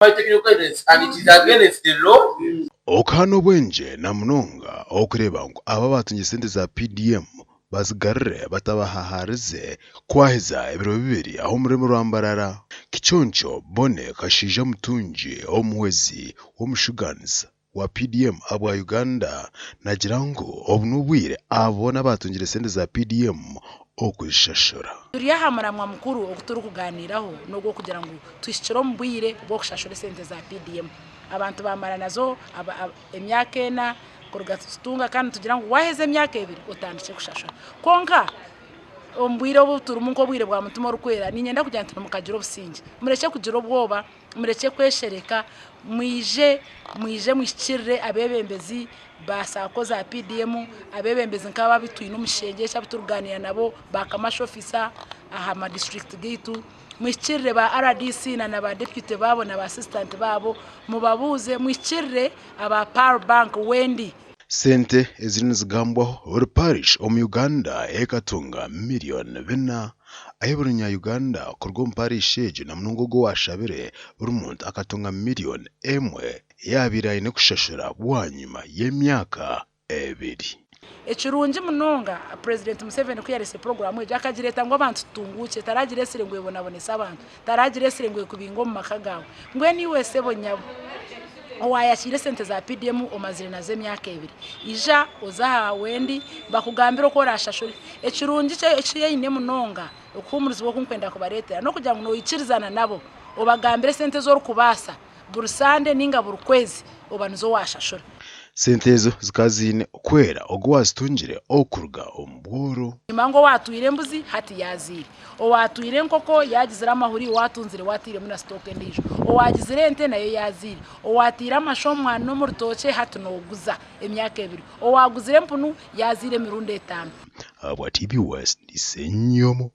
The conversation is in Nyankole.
My technical evidence and it is against the law. Okuhana obwengye na munonga okureeba ngu abo abaatungire sente za PDM bazigarure batabahaharize kwaheza ebiro bibiri aha omu rurembo rwa Mbarara. Kiconco Bonny Kashaija Mutungi omuhwezi w'omushugaaniza wa PDM ahabwa Uganda naagira ngu obu n'obwire abo boona abaatungire sente za PDM okuzishashura. Turi aha muramwa mukuru ogu turikugaaniiraho n'ogw'okugira ngu tuhikire omu bwire bw'okushashura esente za PDM. Abantu baamara nazo emyaka ena kuruga tuzitunga kandi nitugira ngu waaheza emyaka ebiri otandikye kushashura. Kwonka omu bwire obu turimu nk'obwire bwa Mutima Orikwera niinyenda kugira nti mukagira obusingye. Murekye kugira obwoba, murekye kweshereka, mwije mwije muhikirire abeebembezi ba saako za PDM, abeebembezi nk'aba abu twine omu kishengye eki abu turikugaaniira nabo, ba kamasho ofiisa aha ma disiturikiti gaitu, muhikirire ba RDC na na ba deputy baabo na ba assistant baabo, mubabuuze, muhikirire aba Pearl Bank, Wendy. Sente eziri nizigambwaho buri parish omu Uganda ekatunga miriyoni bina ahi buri munya Uganda kuruga omu parish egyo na munonga ogwo owashabire buri muntu akatunga miriyoni emwe ei abaire aine kushashura bwanyima y'emyaka ebiri. Ekirungi munonga, Purezidenti Museveni ku yareetsire puroguraamu egyo akagireeta ngu abantu tutunguukye, taragireetsire ngu ebonabonese abantu, taragireetsire ngu ekubinge omu maka gaawe. Mbwenu iwe sebo nyabo owaayakiire esente za PDM omazire nazo emyaka ebiri, ija oze aha Wendi bakugambire oku oraashashure. Ekirungi eki eine munonga, okuhuumurizibwa oku ndikwenda kubareetera n'okugira ngu noikirizana nabo obagambire esente ezi orikubaasa. Buri Sande nainga buri kwezi oba nizo waashashura. Sente ezo zikaba ziine kwera ogwo owaazitungire okuruga omu bworo. Nyima ngu owaatwire embuzi hati yaaziire, owaatwire enkoko yaagizire amahuri, owaatunzire waatairemu na sitooka endiijo, owaagizire ente nayo yaaziire, owaataire amasho omwani n'omu rutookye hati nooguza emyaka ebiri, owaaguzire empunu yaaziire emirundi etaano. Ahabwa TV West, ndi Ssenyomo.